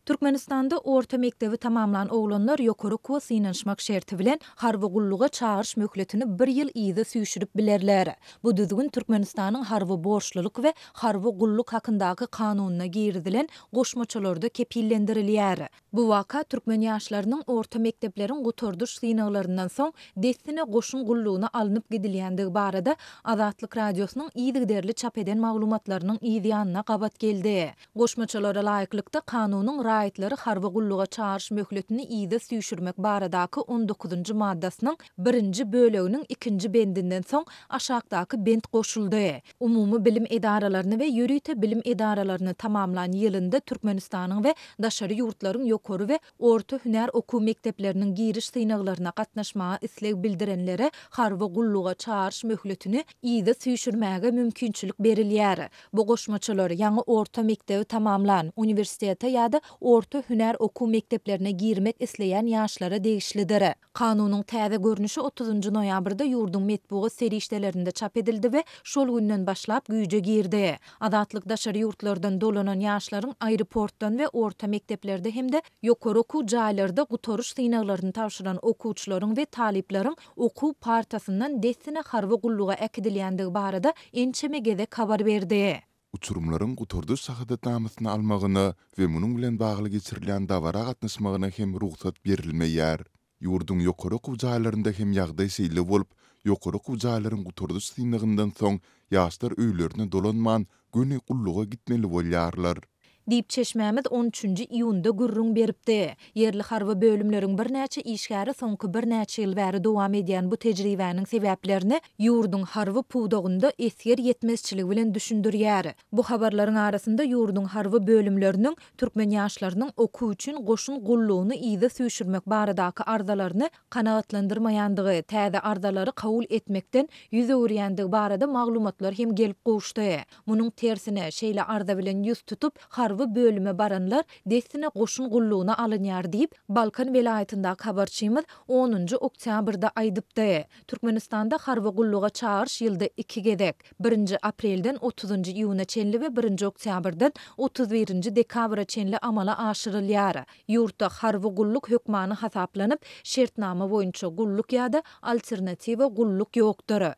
Türkmenistanda orta mekdebi tamamlan oglanlar ýokary okuwa synanyşmak şerti bilen harby gulluga çagyryş möhletini bir ýyl yza süýşürip bilerler. Bu düzgün Türkmenistanyň Harby borçlulyk we harby gulluk hakyndaky Kanunyna girizilen goşmaçalarda kepillendirilýär. Bu waka türkmen ýaşlarynyň orta mekdepleriň gutardyş synaglaryndan soň dessine goşun gullugyna alnyp gidilýändigi barada Azatlyk Radiosynyň yzygiderli çap eden maglumatlarynyň yz ýanyna gabat geldi. Goşmaçalara laýyklykda, kanunyň raýatlary harby gulluga çagyryş möhletini yza süýşürmek baradaky on dokuzynjy maddasynyň birinji böleginiň ikinji bendinden soň aşakdaky bent goşuldy, Umumy bilim edaralaryny we ýörite bilim edaralaryny tamamlan ýylynda Türkmenistanyň we daşary ýurtlaryň ýokary we orta hünär okuw mekdepleriniň giriş synaglaryna gatnaşmaga isleg bildirenlere harby gulluga çagyryş möhletini yza süýşürmäge mümkinçilik berilýär. Bu goşmaçalar, ýaňy orta mekdebi tamamlan, uniwersitete ýa-da orta hünär okuw mekdeplerine girmek isleýän ýaşlara degişlidir. Kanunyň täze görnüşi otuzynjy noýabrda ýurduň metbugat serişdelerinde çap edildi we şol günden başlap güýje girdi. Azatlyk daşary ýurtlardan dolanan ýaşlaryň aeroportdan we orta mekdeplerde hem-de ýokary okuw jaýlarda gutaryş synaglaryny tabşyran okuwçylaryň we talyplaryň okuw partasyndan dessine harby gulluga äkidilýändigi barada ençeme gezek habar berdi. Uçurymlaryň gutardyş şahadatnamasyny almagyna we munuň bilen bagly geçirilýän dabara gatnaşmagyna hem rugsat berilmeýär. Ýurduň ýokary okuw jaýlarynda hem ýagdaý şeýle bolup, ýokary okuw jaýlaryň gutardyş synagyndan soň ýaşlar öýlerine dolanman, göni gulluga gitmeli bolýarlar. Diýip, çeşmämiz on üçünji iýunda gürrüň beripdi. Ýerli harby bölümleriň birnäçe işgäri soňky birnäçe ýyl bäri dowam edýän bu tejribäniň sebäplerini ýurduň harby pudagynda esger ýetmezçiligi bilen düşündirýär. Bu habarlaryň arasynda ýurduň harby bölümleriniň türkmen ýaşlarynyň okuw üçin goşun gullugyny yza süýşürmek baradaky arzalaryny kanagatlandyrmaýandygy, täze arzalary kabul etmekden ýüz öwürýändigi barada maglumatlar hem gelip gowuşdy. Munuň tersine, şeýle arza bilen ýüz tutup, harby bölüme baranlar dessine goşun gullugyna alynýar diýip, Balkan welaýatyndaky habarçymyz onunjy oktýabrda aýdypdy. Türkmenistanda harby gulluga çagyryş ýylda iki gezek, birinji aprelden otuzynjy iýuna çenli we birinji oktýabrdan 31-nji dekabra çenli amala aşyrylýar. Ýurtda harby gulluk hökmany hasaplanyp, şertnama boýunça gulluk ýa-da alternatiwa gulluk ýokdur.